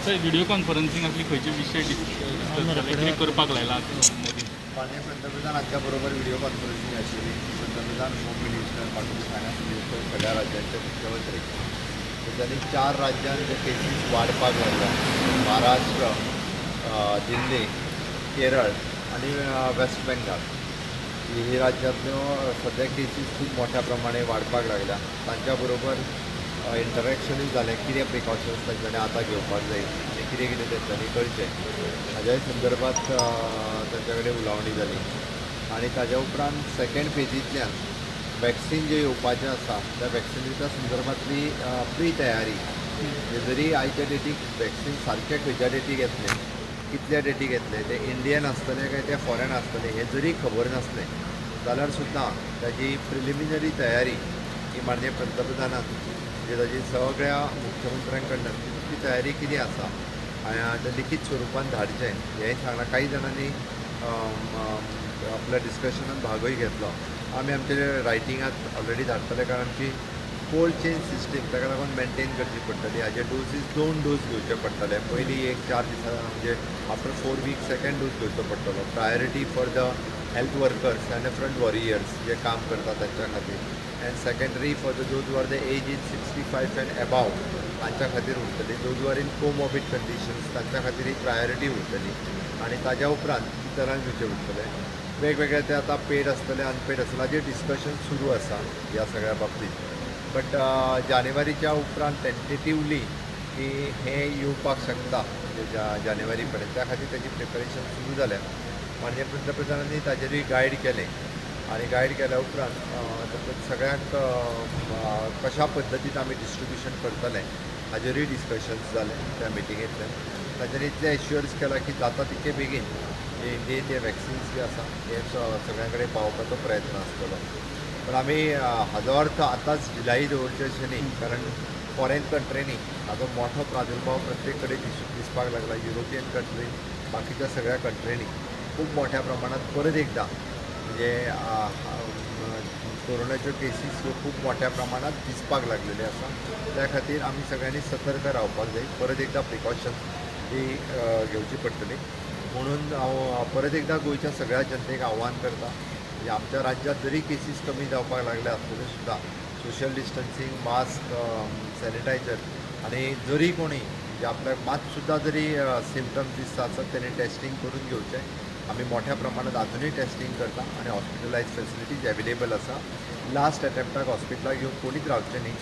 Sir video conferencing असली खंयचे विशय डिस्कस जाले, कितें करपाक लायला मोदी? माननीय पंतप्रधान हांच्या बरोबर व्हिडिओ कॉन्फरन्सिंग आशिल्ली. पंतप्रधान, होम मिनिस्टर, बाकीचे फायनान्स मिनिस्टर, सगळ्या राज्यांचे मुख्यमंत्री. तांच्यांनी 4 राज्यांत जे केसीस वाडपाक लागल्या, महाराष्ट्र, दिल्ली, केरळ आनी वेस्ट बेंगाल, ही राज्यांतल्यो सद्या केसीस खूब मोठ्या प्रमाणे वाडपाक लागल्या. तांच्या बरोबर इंटरेक्शनूय जालें, कितें प्रिकॉशन्स तांच्यांनी आतां घेवपाक जाय आनी कितें कितें तांच्यांनी करचें हाज्याय संदर्भात तांच्या कडेन उलोवणी जाली. आनी ताज्या उपरांत सेकेंड फेजींतल्यान वॅक्सिन जें येवपाचें आसा त्या वॅक्सिनीच्या संदर्भातली प्री तयारी, म्हणजे जरी आयच्या डेटीक वॅक्सिन सारकें खंयच्या डेटीक येतलें, कितल्या डेटीक येतलें, तें इंडियन आसतलें काय तें फॉरेन आसतलें हें जरी खबर नासलें जाल्यार सुद्दां ताजी प्रिलिमिनरी तयारी ही माननीय पंतप्रधानान, म्हणजे ताजी सगळ्या मुख्यमंत्र्यां कडल्यान ती तयारी कितें आसा तें लिखीत स्वरुपान धाडचें हेंय सांगलां. कांय जाणांनी आपल्या डिस्कशनान भागूय घेतलो. आमी आमचे रायटिंगांत ऑलरेडी धाडटले, कारण आमची कोल्ड चेन सिस्टीम ताका लागून मेनटेन करची पडटली. हाजे डोसीस 2 डोस घेवचे पडटले, पयली एक 4 दिसां म्हणजे आफ्टर 4 वीक सेकेंड डोस घेवचो पडटलो. Priority for the health workers and front warriors जे काम करता तांच्या खातीर, and secondary for the those who are the age in 65 and above हांच्या खातीर उरतली. Those who are in comorbid conditions तांच्या खातीर ही प्रायोरिटी उरतली आनी ताज्या उपरांत इतरांक दिवचें उरतलें. वेगवेगळे ते आतां पेड आसतले, अनपेड आसतले, हाजेर डिस्कशन सुरू आसा ह्या सगळ्या बाबतींत. बट जानेवारीच्या उपरांत टेंटेटिवली की हें येवपाक शकता, म्हणजे जानेवारी पर्यंत, त्या खातीर ताजी प्रिपरेशन सुरू जाल्या. माननीय पंतप्रधानांनी ताजेरूय गायड केलें आनी गायड केल्या उपरांत सगळ्यांक कशा पद्दतीन आमी डिस्ट्रिब्युशन करतले हाजेरूय डिस्कशन्स जालें त्या मिटिंगेंतल्यान. तांच्यांनी इतलें एश्युअर्स केलां की जाता तितके बेगीन जे इंडियेन जे वॅक्सिन्स जे आसा हे सगळ्यां कडेन पावोवपाचो प्रयत्न आसतलो. पण आमी हाजो अर्थ आतांच ढिलाई दवरची अशें न्ही, कारण फॉरेन कंट्रींनी हाजो मोठो प्रादुर्भाव प्रत्येक कडेन दिसपाक लागला. युरोपियन कंट्री, बाकीच्या सगळ्या कंट्रींनी खूब मोठ्या प्रमाणात परत एकदां म्हणजे कोरोनाच्यो केसीस ह्यो खूब मोठ्या प्रमाणात दिसपाक लागलेल्यो आसा. त्या खातीर आमी सगळ्यांनी सतर्क रावपाक जाय, परत एकदां प्रिकॉशन्स ही घेवची पडटली. म्हणून हांव परत एकदां गोंयच्या सगळ्या जनतेक आव्हान करता, म्हणजे आमच्या राज्यांत जरी केसीस कमी जावपाक लागल्या आसतल्यो सुद्दां सोशल डिस्टन्सिंग, मास्क, सॅनिटायझर आनी जरी कोणी म्हणजे आपल्याक मात सुद्दां जरी सिमटम्स दिसता आसत तेणी टेस्टींग करून घेवचें. आमी मोठ्या प्रमाणात अजुनूय टेस्टींग करता आनी हॉस्पिटलायज फेसिलिटीज एवेलेबल आसा. लास्ट अटेम्प्टाक हॉस्पिटलाक येवन कोणीच रावचें न्ही.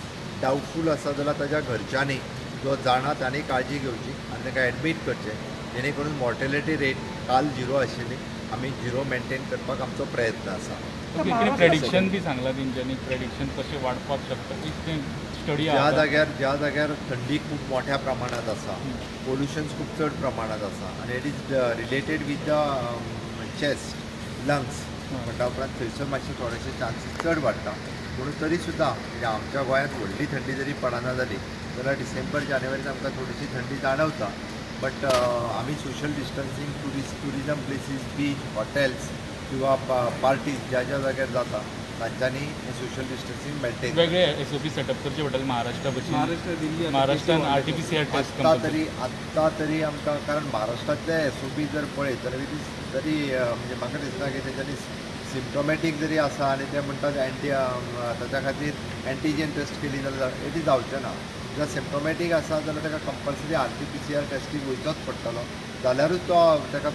डावटफूल आसा जाल्यार ताज्या घरच्यांनी जो जाणा तांणी काळजी घेवची आनी ताका एडमीट करचें, जेणे करून मॉर्टेलिटी रेट काल 0 आशिल्ली, आमी 0 मेनटेन करपाक आमचो प्रयत्न आसा. कितें प्रेडिक्शन बी सांगलां तेंच्यांनी, प्रेडिक्शन कशें वाडपाक शकता, कितें स्टडी? ज्या जाग्यार थंडी खूब मोठ्या प्रमाणात आसा, पोल्युशन खूब चड प्रमाणात आसा आनी it is related with the chest, lungs म्हणटा उपरांत थंयसर मातशे थोडेशे चान्सीस चड वाडटा. म्हणून तरी सुद्दां म्हणजे आमच्या गोंयांत व्हडली थंडी जरी पडना जाली जाल्यार डिसेंबर जानेवारीत आमकां थोडीशी थंडी जाणवता. बट आमी social distancing, tourism places, beach, hotels किंवा पार्टीज ज्या ज्या जाग्यार जाता तांच्यांनी हें सोशल डिस्टन्सिंग मेंटेन वेगळे एसओपी सेटअप करचे पडटले. महाराष्ट्रा भशेन, महाराष्ट्र, दिल्ली, महाराष्ट्रान RT-PCR test आत्तां तरी आमकां, कारण महाराष्ट्रांतले एसओपी जर पळयत जाल्यार it is very, म्हणजे म्हाका दिसना की तेंच्यांनी सिमटोमॅटीक जरी आसा आनी ते म्हणटात एंटी, ताच्या खातीर एंटीजन टेस्ट केली जाल्यार it is जावचें ना. जर सिमटोमॅटीक आसा जाल्यार ताका कंपल्सरी RT-PCR टेस्टीक वयचोच पडटलो, जाल्यारूच तो ताका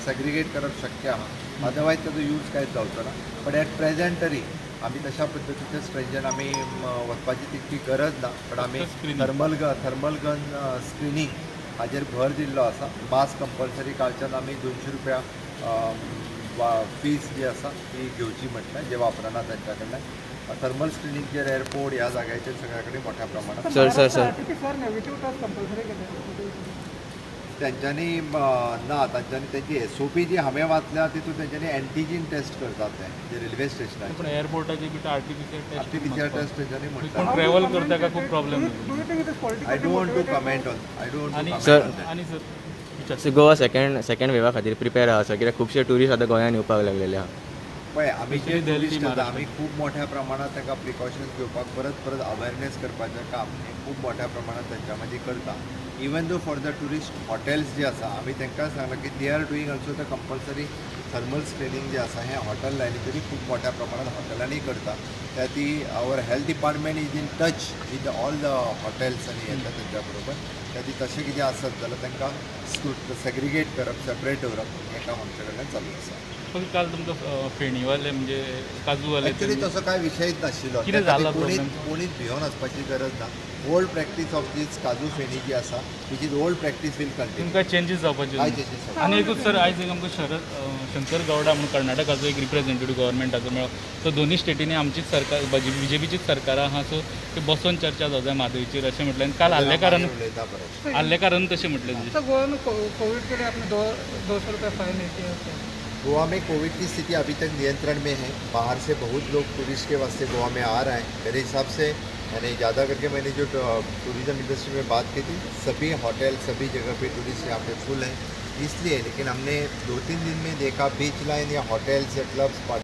सेग्रिगेट करप शक्य आहा, अदरवायज ताजो यूज कांयच जावचो ना. बट एट प्रेजेंट तरी आमी तशा पद्दतीचे स्ट्रेंजन आमी वचपाची तितकी गरज ना. बट आमी थर्मल गन स्क्रिनींग हाजेर भर दिल्लो आसा. मास्क कंपल्सरी कालच्यान आमी 200 रुपया फीस जी आसा ती घेवची म्हटल्यार जे वापरना तांच्या कडल्यान. थर्मल स्क्रिनींगचेर एअरपोर्ट ह्या जाग्याचेर सगळ्या कडेन मोठ्या प्रमाणात sir sir sir तांच्यांनी ना, तांच्यांनी तांची एसओपी जी हांवें वाचल्या तितून तांच्यांनी एंटीजीन टेस्ट करतात ते जे रेल्वे स्टेशनार. पण एअरपोर्टाचे बी RT-PCR test तांच्यांनी म्हणटा. ट्रॅव्हल करता का खूब problem. I don't want to comment on, I don't want to sir. आनी सर गोवा सेकंड वेवा खातीर प्रिपेर आसा, कित्याक खुबशे ट्युरिस्ट आतां गोंयांत येवपाक लागलेले आहा. पळय आमी जे Especially Delhi, tourist येता आमी महाराष्ट्र. खूब मोठ्या प्रमाणात तांकां प्रिकॉशन्स घेवपाक परत परत अवेरनेस करपाचें काम हें खूब मोठ्या प्रमाणात तांच्या मदीं करता. Even though for the tourist hotels जे आसा आमी तांकां सांगलां की they are doing also the compulsory thermal screening जे आसा हें हॉटेल लायनी तरी खूब मोठ्या प्रमाणात हॉटेलांनी करता. त्या ती our health department is in touch with all the hotels आनी येता तेंच्या बरोबर. त्या ती तशें कितें आसत जाल्यार तांकां सेग्रिगेट करप, सेपरेट दवरप हें काम आमच्या कडल्यान चालू आसा. फक्त काल तुमकां फेणीवाले म्हणजे काजूवाले ॲक्च्युली तसो काय विशयच नाशिल्लो. कितें जाला कोणीच problem? कोणीच भियोन वचपाची गरज ना. ओल्ड प्रॅक्टीस ऑफ these काजू फेणी जी आसा which is old practice will continue. तुमकां चेंजीस जावपाचे काय चेंजीस जावपाचे. आनी एकूच सर, आयज एक आमकां शरद शंकर गौडा म्हणून कर्नाटकाचो एक रिप्रेझेंटेटिव्ह गव्हर्मेंटाचो मेळ्ळो. सो दोनूय स्टेटींनी आमचीच सरकार, बीजेपीचीच सरकारां आहा, सो ते बसोन चर्चा जावं जाय म्हादयचेर अशें म्हटलें. आनी काल आल्लेकारान उलयता परत. आल्लेकारान तशें म्हटलें. सर, गोवा में कोविड के लिए आपने 200 रुपये फाइन लेती है क्या? गोवा में कोविड की स्थिति अभी तक नियंत्रण में है. बाहर से बहुत लोग टूरिस्ट के वास्ते गोवा में आ रहे हैं. मेरे हिसाब से मैंने ज़्यादा करके मैंने जो टूरिज़्म इंडस्ट्री में बात की थी, सभी होटल सभी जगह पे टूरिस्ट यहाँ पे फुल हैं इसलिए. लेकिन हमने 2-3 दिन में देखा बीच लाइन या होटल्स या क्लब्स पार्टी